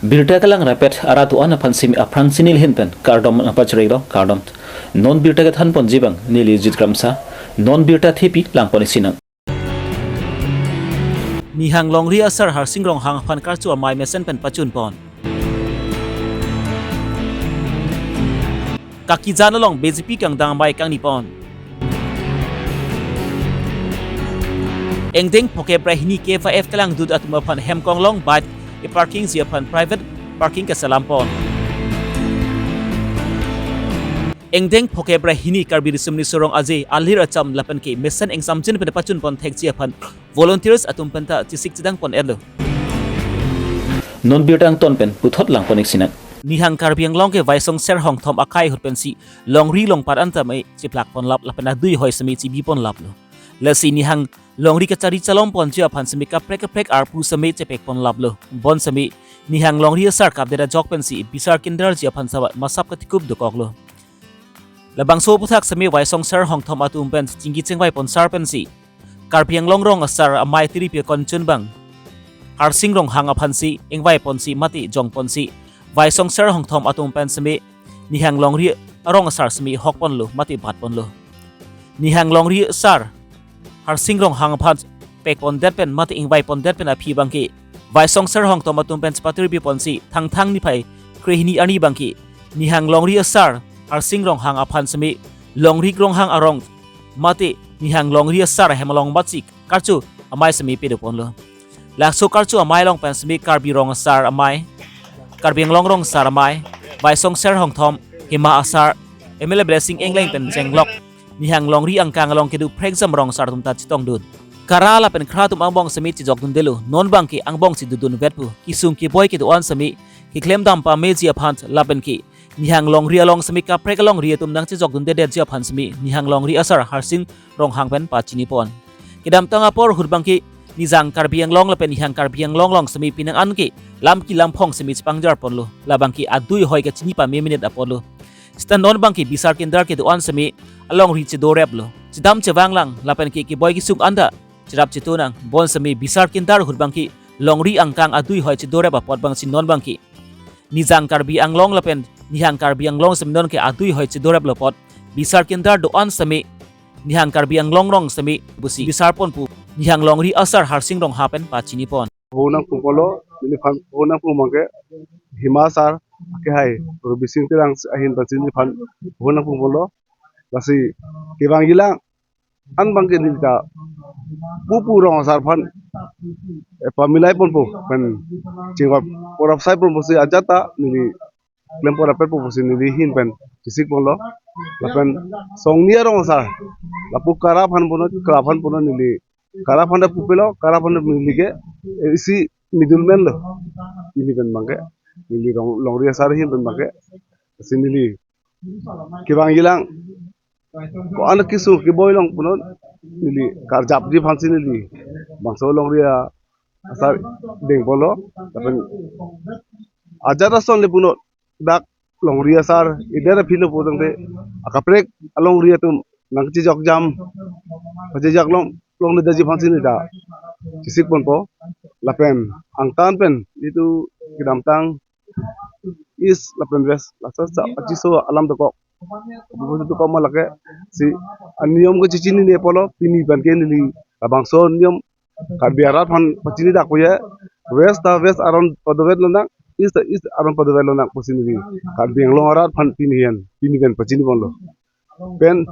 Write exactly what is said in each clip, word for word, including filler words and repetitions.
Birta kelang rapet arat do-an aphan simi aphrang si neli ahin pen kardom nangpachirilo, kardom. Non birta kethan ponji abang neli Jit Kramsa, non birta thepi lang pon isi nang. Nihang Longri asar Harsing Ronghang aphan karcho amei mesen pen pachun pon. Kakijan along B J P kangdang amei kangni pon. Engdeng phokep ra hini K Y F kelangdut atum aphan hem konglong bike e-parking ji aphan private parking keselam pon. Engdeng phokep ra hini Karbi Riso Nimso Rong Aje alir acham lapen ke mesen ingsamjin pen pachun pon thekji aphan volunteers atum penta chesik chedang pon-etlo. Non birta angton pen puthot lang pon isi nang. Nihang Karbi Anglong ke Vaisong Ser Hongthom akai ahut pensi longri longpat anta me cheplak ponlap lapen adui hoi simi chebi ponlaplo. Lasi Nihang Longri kachari chalom ponji aphan simi kaprek kaprek arpu simi chepek ponlaplo. Bonsimi Nihang Longri asar kapdet ajok pensi bisar kindarji aphan sava masap katikup dokoklo. Labangso aphuthak simi Vaisong Ser Hongthom atum pen chingki chingvai pon sar pensi Karbi Anglong rong asar amei tiripi konchun abang Harsing Ronghang aphansi ingvai ponsi mate jong ponsi Vaisong Ser Hongthom atum pen simi Nihang Longri arong asar simi hok ponlo mate bat ponlo. Nihang Longri asar Harsing Ronghang aphan pek pondet pen mate ingvai pondet pen aphi abangke Vaisong Ser Hongthom atum pen chepatiripi ponsi Thangthang niphai krehini arni abangke Nihang Longri asar Harsing Ronghang aphan simi Longri Ronghang arong mate Nihang Longri asar hem along batsi karcho amei simi pedo ponlo. Laso karcho amei along pen simi Karbi rong asar amei, Karbi Anglong rong asar amei, Vaisong Ser Hongthom, Hima asar, M L A Blessing Engleng pen chenglok Nihang Longri angkang along kedo prekjam rong asar atum ta chetongdun. Kara lapen khra atum angbong simi chejokdundelo, non abangke angbong si dodunvet pu. Kesung keboi kedo-an simi keklem dam pameji aphan lapen ke Nihang Longri along simi kaprek alongri atum nangchejokdundedetji aphan simi Nihang Longri asar Harsing Ronghang pen pachini pon. Kedamtang apor ahut abangke Nijang Karbi Anglong lapen Nihang Karbi Anglong along simi penang an ke lam kelam phong simi chepangjar ponlo. Labangke adui hoi kachini pame minit aponlo. Sita non abangke bisar kindar kedo-an simi alongri chedoreplo. Chedam chevang lang lapen ke keboi kesung anta cherap chetu nang. Bonsimi bisar kindar ahut abangke longri angkang adui hoi chedorep apot abangsi non abangke Nijang Karbi Anglong lapen Nihang Karbi Anglong simi non ke adui hoi chedoreplo apot bisar kindar do-an simi Nihang Karbi Anglong rong simi pusi bisar pon pu Nihang Longri asar Harsing Ronghang pen pachini pon. Ho nangpupolo, neliphan ho nangpu abangke Hima asar, akehai Robising Terang ahin pensi neliphan ho nangpupolo. Lasi kevangjilang an abangke neli ta pupu rong asar aphan, eh, pamilai ponpo pen chingvai porap sai ponpo si ajat ta neli klem porap pen pupu si neli ahin pen chesik ponlo. Lapen songni arong asar, lapu Kara aphan punon, Kara aphan punon neli, Kara aphan ta pupelo, Kara aphan ta neli ke, eh, isi middleman lo. Neli pen abangke, neli rong, Longri asar ahin pen abangke, si neli kevangjilang ko-an kesung keboi along punon neli karjapji aphansi neli bangso Longri asar deng ponlo. Lapen ajat ason le punon dak Longri asar ider aphi lo putangte akaprek alongri atum nangchejokjam, pachejak long, longledetji aphansi neli ta chesik ponpo. Lapen angtan pen itum kedamtang East lapen West, laso sa achiso alam dokok. Abubu dokok ma lake si aniyom ke chechinine pulo, pini abangke neli labangso niyom Karbi arat aphan pachini dak puye. West ta West aron padovet lonang, East ta East aron padovet lonang pusi neli Karbi Anglong arat aphan pini hen, pini pen pachini ponlo. Pen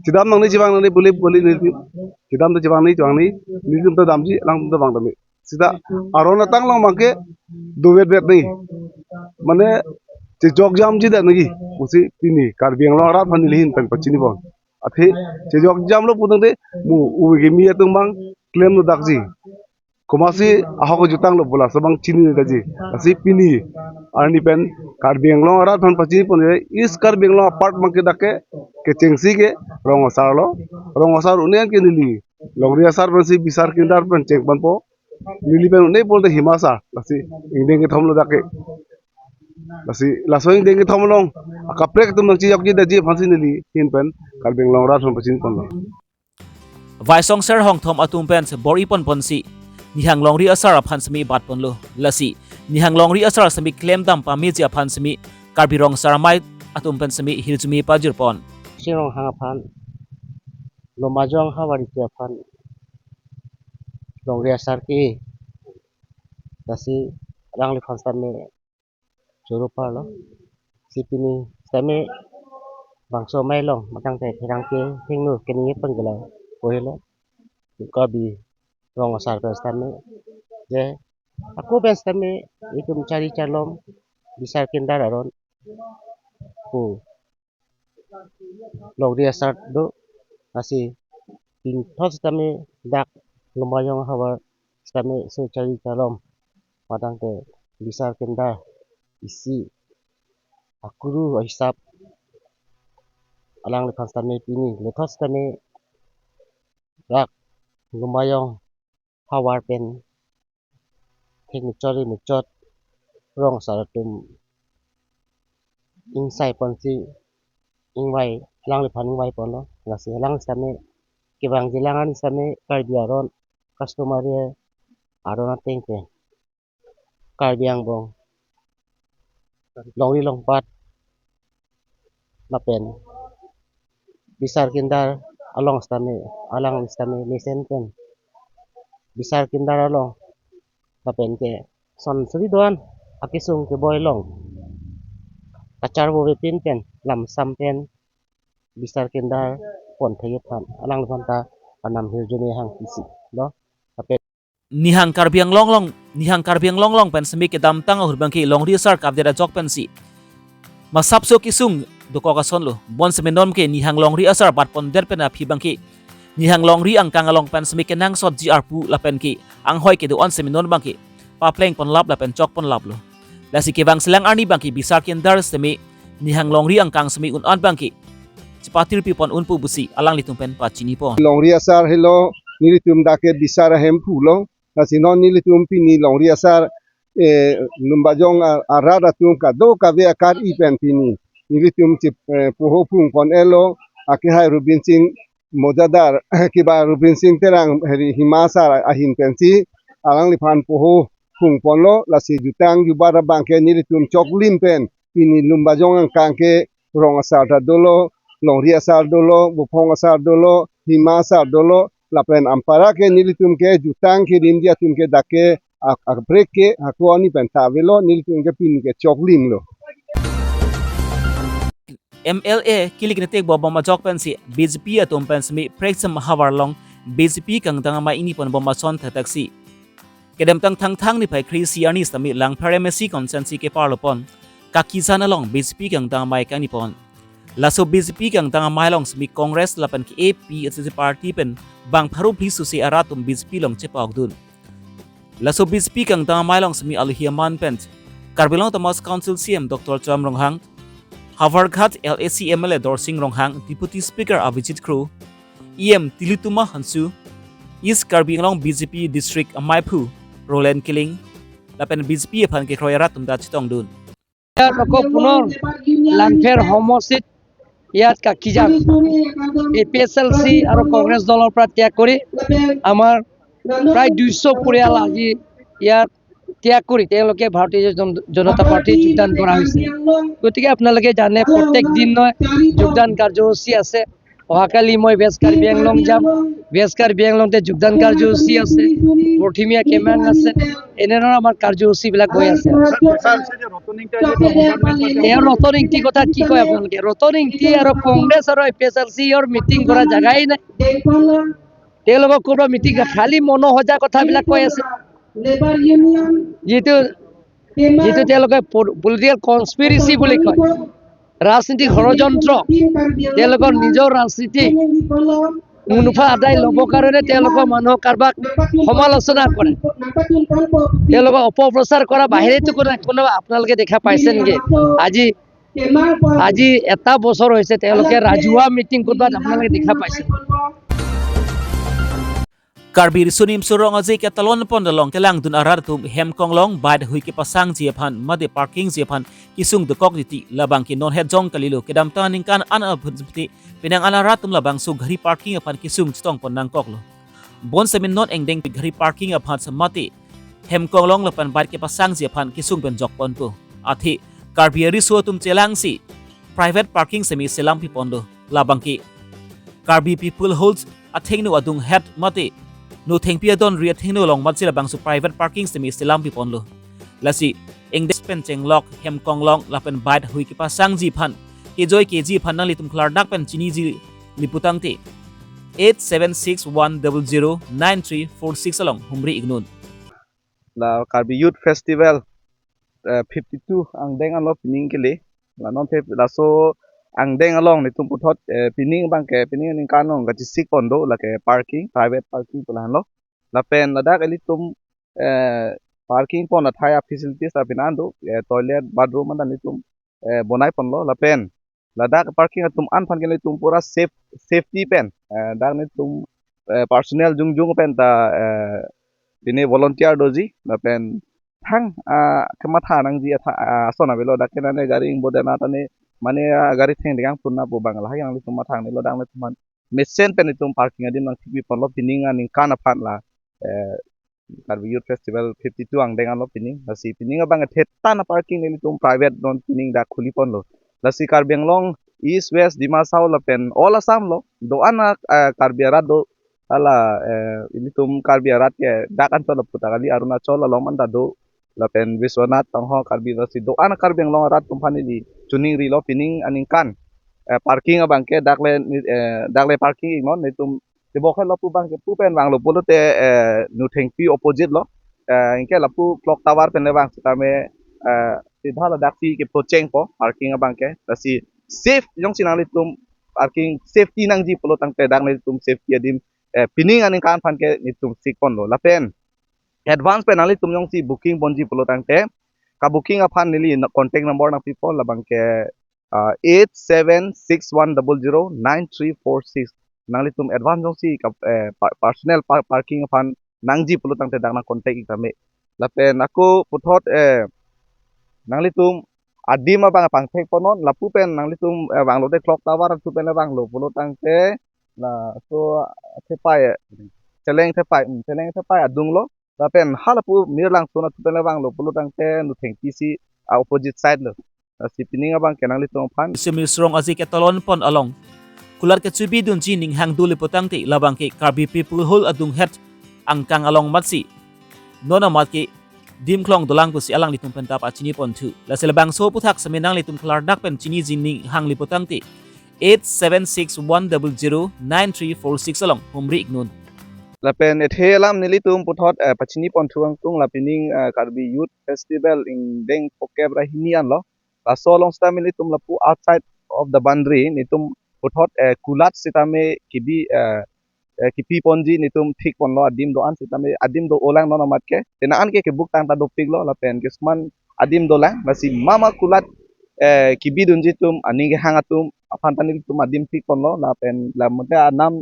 chedam nangne chevang nangne bule bule neli, chedam ta chevang nangne chevang nangne, nelitum ta damji, alangtum ta vang tame. Sita aron atang along abangke dovetvet nangji, mane chejokjamji det nangji pusi pini Karbi Anglong arat aphan neli ahin pen pachini pon. Athe chejokjamlo putangte mo uwe kimi atum abang klemlo dakji. Komatsi ahok jutanglo pu laso abang chinine detji. Lasi pini arni pen Karbi Anglong arat aphan pachini pon, East Karbi Anglong apart abangke dak ke kechengsi ke rong asar lo. Rong asar un-e an ke neli Longri asar pensi bisar kindar pen cheng ponpo. Neli pen un-e pulote Hima asar, lasi ingdeng kethom lo dak ke. Lasi laso ingdeng kethom along akaprek atum nangchejokji detji aphansi neli ahin pen Karbi Anglong arat aphan pachini ponlo. Vaisong Ser Hongthom atum pen bor-i pon ponsi Nihang Longri asar aphan simi bat ponlo. Lasi Nihang longri asar semi klemdam pameji aphan semi Karbi Rong Asar Amei atum pen semi hirjume pajirpon. Sing Ronghang aphan, Lumbajong Havar Ike aphan longri asar ke, lasi alangliphan sitame choro parlo. Si pini sitame bangso amei along matang te pherangke hingno keninge panggelang kohelo. Karbi Rong Asar pen sitame, je ako pen sitame itum chari charlom bisar kindar aron pu longri asar do, lasi pinthot sitame dak Lumbajong Havar sitame so chari charlom matang te bisar kindar isi akuru ahisap alangliphan sitame pini lethot sitame dak Lumbajong Havar pen thik muchot ri muchot rong asar atum ingsai ponsi ingvai, alangliphan ingvai ponlo. Lasi alang sitame kevangji alang an sitame Karbi aron customary aron ateng pen Karbi angbong longri longpat lapen bisar kindar along sitame, alang sitame mesen pen bisar kindar along lapen ke son suri do-an akesung keboi along kacharvo vepin pen lamsam pen bisar kindar pon thekji aphan alangliphan ta anam hirjume hang isi lo. Lapen Nihang Karbi Anglong along, Nihang Karbi Anglong along pen semi kedamtang ahut abangke longri asar kavdet ajok pensi masapso kesung dokok asonlo. Bonseme non ke Nihang longri asar bat pondet pen aphi abangke Nihang longri angkang along pen semi kenangsotji arpu lapen ke anghoi kedo-an semi non abangke papleng ponlap lapen chok ponlaplo. Lasi kevang selang arni abangke bisar kindar semi Nihang longri angkang semi un-an abangke chepatirpi pon un pu pusi alanglitum pen pachinipon. Longri asar helo, nelitum dak ke bisar ahemphu lo. Lasi non nelitum pini longri asar, eh, Lumbajong a-, arat atum kadokave akar-i pen pini nelitum chip, eh, poho phung pon-elo, akehai Rubin Singh Mojadar, kiba Rubin Singh Terang heri Hima asar ahin pensi alangliphan poho phung ponlo. Lasi jutang jubat abangke nelitum choklim pen pini Lumbajong angkang ke rong asar ta dolo, longri asar dolo, buphong asar dolo, hima asar dolo, lapen ampara ke nelitum ke jutang kerimji atum ke dak ke ak-, akaprek ke hako ani pen ta avelo, nelitum ke pini ke choklimlo. M L A kilik netek bom ajok pensi B J P atum pen semi Preksem Havar along B J P kangtang amei ingni pon bom ason thektheksi. Kedamtang Thangthang niphai kre-isi arni sitame Langpher M A C constituency keparlo pon Kakijan along B J P kangtang amei kangni pon. Laso B J P kangtang amei along semi Congress lapen ke A P H L C party pen bang pharo phli suse arat atum B J P along chepa-okdun. Laso B J P kangtang amei along semi alohi aman pen Karbi Anglong Autonomous Council C E M Doctor Tuliram Ronghang, Havarghat L A C M L A Dorsing Ronghang, Deputy Speaker Abhijit Kro, E M Tilottama Hanse, East Karbi Anglong B J P District ameiphu Roland Killing, lapen B J P aphan kekroi arat atum ta chetongdun. ইয়াত আকৌ পুনৰ লাংফেৰ সমষ্টিত ইয়াত কাকিজান A P H L চি আৰু কংগ্ৰেছ দলৰ পৰা ত্যাগ কৰি আমাৰ প্ৰায় দুইশ পৰিয়াল আজি ইয়াত ত্যাগ কৰি তেওঁলোকে ভাৰতীয় জন-, জনতা পাৰ্টিত যোগদান কৰা হৈছে। গতিকে আপোনালোকে জানে, প্ৰত্যেক দিন নহয় যোগদান কাৰ্যসূচী আছে। অহাকালি মই ৱেষ্ট কাৰ্বি আংলং যাম, ৱেষ্ট কাৰ্বি আংলঙতে যোগদান কাৰ্যসূচী আছে, পৰহিমীয়া কেমাং আছে, এনেধৰণৰ আমাৰ কাৰ্যসূচীবিলাক গৈ আছে। এয়া ৰতন ইংতি কথা কি কয় আপোনালোকে? ৰতন ইংতি আৰু কংগ্ৰেছ আৰু এ পি এইচ এল চিৰ মিটিং কৰা জেগাই নাই। তেওঁলোকৰ ক'ৰবাত মিটিং, খালি মনো সজা কথাবিলাক কৈ আছে। যিটো, যিটো তেওঁলোকে প-, পলিটিকেল কনস্পিৰেচি বুলি কয়, ৰাজনীতিক ষড়যন্ত্ৰ, তেওঁলোকৰ নিজৰ ৰাজনীতিক মুনাফা আদায় ল'বৰ কাৰণে তেওঁলোকৰ মানুহ কাৰোবাক সমালোচনা কৰে, তেওঁলোকক অপপ্ৰচাৰ কৰা বাহিৰেতো কোনো, কোনো আপোনালোকে দেখা পাইছে নেকি? আজি, আজি এটা বছৰ হৈছে তেওঁলোকে ৰাজহুৱা মিটিং ক'ৰবাত আপোনালোকে দেখা পাইছে? Karbi Riso Nimso Rong Aje ketalon pon along kelangdun arat atum hemkong along bike hui kepasangji aphan mate parkingji aphan kesung dokok titi, labangke non het jong kalilo. Kedamtang aningkan an aphan seperti penang an arat atum labangso gari parking aphan kesung chetong pon nangkoklo. Bonseme non engdeng gari parking aphan mate hem konglong lapen bike kepasangji aphan kesung pen jokponpo. Athe Karbi ariso atum chelangsi private parking semi selam piponlo. Labangke Karbi People Holds athengno adunghet mate no thengpi adonri athengno along matsi labangso private parking semi selam piponlo. Lasi ingdes pen chenglok hem konglong lapen bike hui kepasangji aphan kejoi keji aphan nanglitum klardak pen chiniji liputangte eight seven six one double zero nine three four six along humri iknon. La Karbi Youth Festival eh, fifty-two angdeng along pining kele. La non fif- laso angdeng along netum puthot eh, pining abangke pining aningkan along kachesik pon do lake parking, private parking pu lahenlo. Lapen ladak ilitum eh, parking pon athai a facilities apin an do eh, toilet, bathroom an netum eh, bonai ponlo. Lapen ladak parking atum an aphan ke netum pura safe, safety pen eh, dak netum eh, personnel jongjong pen ta eh, pine volunteer doji lapen thang ah, kematha nangji atha ah, ason avelo. Dak ke nane gari ingbo dena tane mane ah, gari thengding ang purna pu abang lahai nanglitum matha nangnelo. Dak netum aphan mesen pen netum parking adim nangthik piponlo pining aningkan aphan la eh, Karbi Youth Festival fifty-two angdeng along pining. Lasi pining abang thetan parking nelitum private non pining dak khuli ponlo. Lasi Karbi Anglong East, West, Dima Hasao lapen all Assam lo do-an a eh, Karbi arat do. Hala eh, ilitum Karbi arat ke dak anchot lapu ta kali, Arunachal along man ta do. Lapen Biswanath, Tonghor, Karbi, lasi do-an Karbi Anglong arat atum aphan ili choningrilo pining aningkan eh, parking abangke dakle ni- eh, dakle parking non netum tebok helo pu abangke pu pen vanglo pulote eh, no thengpi opposite lo. Eh, anke lapu clock tower pen le vang sitame eh, sidha ladak si kepocheng po parking abangke. Lasi safe jongsi nanglitum parking safety nangji pulotangte dak netum safety adim eh, pining aningkan aphan ke netum sik ponlo. Lapen advance pen nanglitum jongsi booking ponji pulotangte ka booking aphan neli na- contact number nangpipo, labangke ah, eight seven six one double zero nine three four six. Nanglitum advance jongsi ka eh, pa- personal pa- parking aphan nangji pulotangte dak nang contact ik tame. Lapen ako puthot eh, nanglitum adim abang pangthek ponon, lapu pen nanglitum eh, vanglo te clock tower atum pen vanglo pulotangte laso thepai eh, Cheleng Thepai, hmm, Cheleng Thepai adung lo. Lapen halapu Mirlangsun atum pen vanglo pulotangte no thengpi si ah, opposite side lo. Lasi pining abangke nanglitum aphan Sumi Surong Aje ketalon pon along kulat kechebidunji ninghang do liputangte labangke Karbi People Hold adunghet angkang along matsi non amat ke dimklong dolang pusi alanglitum pen ta pachini ponthu. Lasi labangso aputhak semi nanglitum klardak pen chiniji ninghang liputangte eight seven six one double zero nine three four six along humri iknon. Lapen ethe alam nelitum puthot eh, pachini ponthu angtung la pining eh, Karbi Youth Festival ingdeng phokep ra hini anlo. Laso along sitame nelitum lapu outside of the boundary netum puthot eh, kulat sitame kibi eh, eh, kipi ponji netum thik ponlo, adim do-an sitame adim do-olang non amat ke. Tena an ke kebuk tang ta dopiklo lapen kisman adim dolang, lasi mama kulat eh, kibidunji atum aning kehang atum aphan ta nelitum adim thik ponlo lapen lamonte anam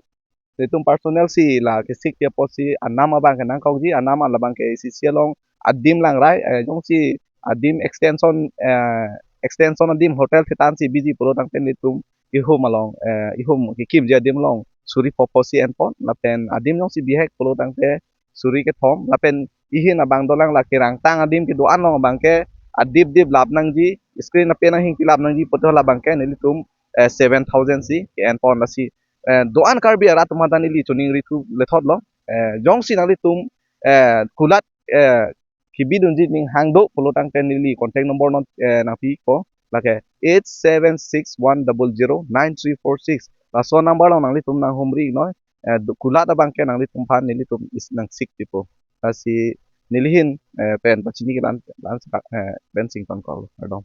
netum personal si la kesik pi apotsi anam abangke nangkokji, anam an labangke A C C along adim langrai eh, jongsi adim extension eh, extension adim hotel thetan si biji pulotangte netum ihum along eh, ihum kekimji adim along suri phopho si enpon lapen adim jongsi bihek pulotangte suri kethom lapen ihin abang dolang la kerangtang adim kedo-an along abangke adip dip lap nangji, screen ape nanghing pilap nangji puthot labangke nelitum eh, seven thousand si ke-enpon. Lasi eh, do-an Karbi arat atum aphan ta neli choningrithu lethotlo. Eh, jongsi nanglitum eh, kulat eh, kibidunji ninghang do pulotangte neli contact number non eh, nangpipo, lake eight seven six one double zero nine three four six. Laso number along nanglitum nanghumri noi eh, do- kulat abangke nanglitum aphan nelitum is nangsik pipo. Lasi nelihin eh, pen pachini kelan lan sika- eh, pen sington kok ardom.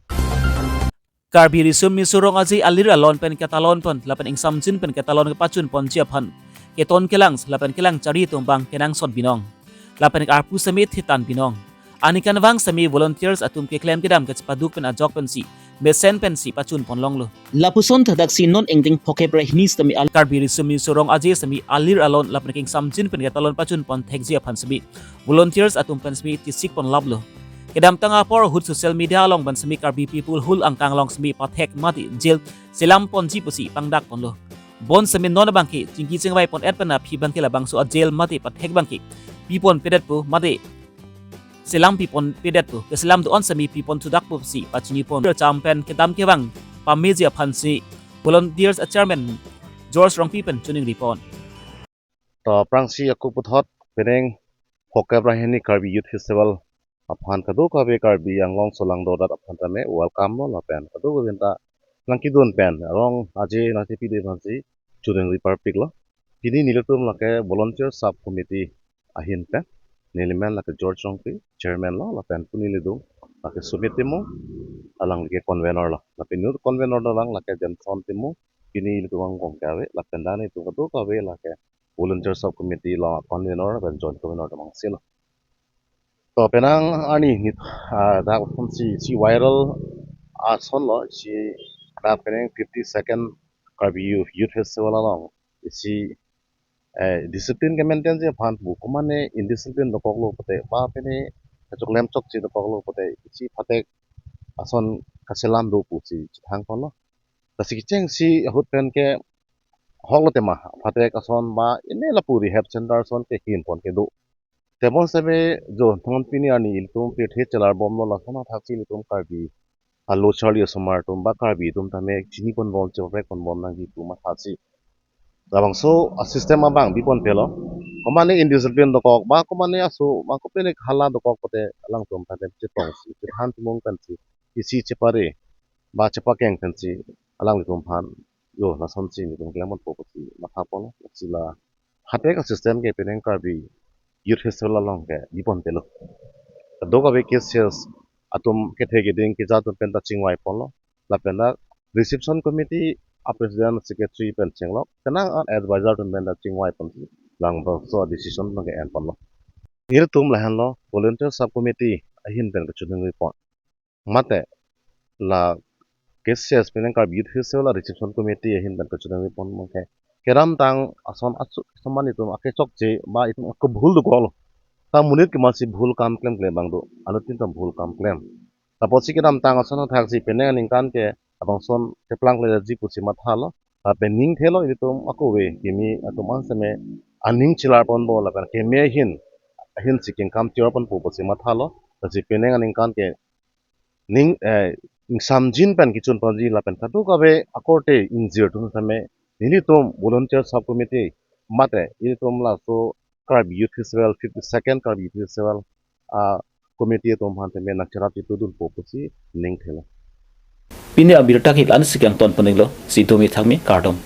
Karbi Riso Miso Rong Aje alir alon pen ketalon pon lapen ingsamjin pen ketalon kepachun ponji aphan keton kelang lapen kelang chari atum abang kenangsot binong lapen karpu semi thitan binong. Aningkanvang semi volunteers atum keklem kedam kachepaduk pen ajok pensi mesen pensi pachun ponlonglo. Lapuson thadaksi non ingdeng phokep ra hini sitame al- Karbi Riso Miso Rong Aje semi alir alon lapen ingsamjin pen ketalon pachun pon thekji aphan semi volunteers atum pen semi tisik ponlaplo. Kedamtang apor ahut social media along pen semi Karbi People Hold angkang along semi pathek mate jail selam ponji pusi pangdak ponlo. Bon semi non abangke chingki chingvai pon-et pen aphi abangke labangso a jail mate pathek abangke pipon pedet pu mate selam pipon pedet pu, keselam do-an semi pipon thudak pusi pachini pon. Cham pen kedam kevang pameji aphansi volunteers a chairman George Rongpi pen choningri pon. To aphrangsi ako puthot penang phokep ra hini Karbi Youth Festival aphan kadokave Karbi Anglong solangdo arat aphan tame welcome lo lapen kadokave ta nangkedun pen arong aje nangchepide aphansi choningri parpik lo. Pini nelitum lake volunteer sub committee ahin pen, nelimen lake George Rongpi, chairman lo, lapen pini nelitum lake Sumit Timung, alangli ke convenor lo. Lapen inut convenor dolang lake Jenson Timung, pini nelitum angbong ke ave, lapen dak nelitum kadokave lake volunteer sub committee lo convenor lapen joint convenor atum angse lo. To penang arni nit, ah, dak aphansi, si viral ason lo, si dak penang fifty second Karbi Youth, Youth Festival along, si eh, discipline ke maintain ji aphan pu, komane indiscipline dokok lo pute, ba pene kachoklem chokche dokok lo pute, si phatek ason kaselam do pusi chethang pon lo. Lasi kechengsi ahut pen ke hok lo tema, phatek ason ba ine lapu rehab center ason ke hin pon kedo. Tebon sebe jo thon pini arni ilitum pirthe chelar bom lo, lason athaksi ilitum Karbi alo charli osomar atum ba Karbi atum tame chini pon bom, chepaprek pon bom nangji pu mathasi. Labangso a system abang bipon pelo. Komane indiscipline dokok ba komane aso ba kopene hala dokok pute alangtum tame chetongsi, chethan tumung pensi, isi chepare ba chepakeng pensi alanglitum aphan jo lasonsi nelitum klem ponpo pusi matha pon lo. Sila phatek a system ke penang Karbi Youth Festival along ke bipon pelo. Kadokave K C S atum kethe keding keja atum pen ta chingvai pon lo. Lapen dak reception committee a president, secretary pen chenglok, penang an advisor atum pen ta chingvai ponsi labangso decision abang ke en pon lo. Nelitum lahenlo volunteer sub committee ahin pen kachoningri pon. Mate la K C S penang Karbi Youth Festival a reception committee ahin pen kachoningri pon abang ke kedamtang ason asu soman itum akechokche ba itum akebhul dokok lo. Ta monit kematsi bhul kam klemkle abang do, anuttin ta bhul kam klem. Lapusi kedamtang ason athaksi penang aningkan ke labangson keplang klemji pusi matha lo. Lapen ning thelo ilitum akove kimi atum an seme aning chelar pon bom lapen kimi ahin, ahinsi kengkam chelar ponpo pusi matha lo. Lasi penang aningkan ke ning, eh, ingsamjin pen kechun ponji lapen kadokave akorte ingjir atum seme nelitum volunteer sub committee mate ilitum laso Karbi Youth Festival, fifty second Karbi Youth Festival a committee atum aphan tame nangcherap chitudunpo pusi ning thelo. Pini abirta ke la-ansi kangton pon-iklo, si domi thakmi, kardom.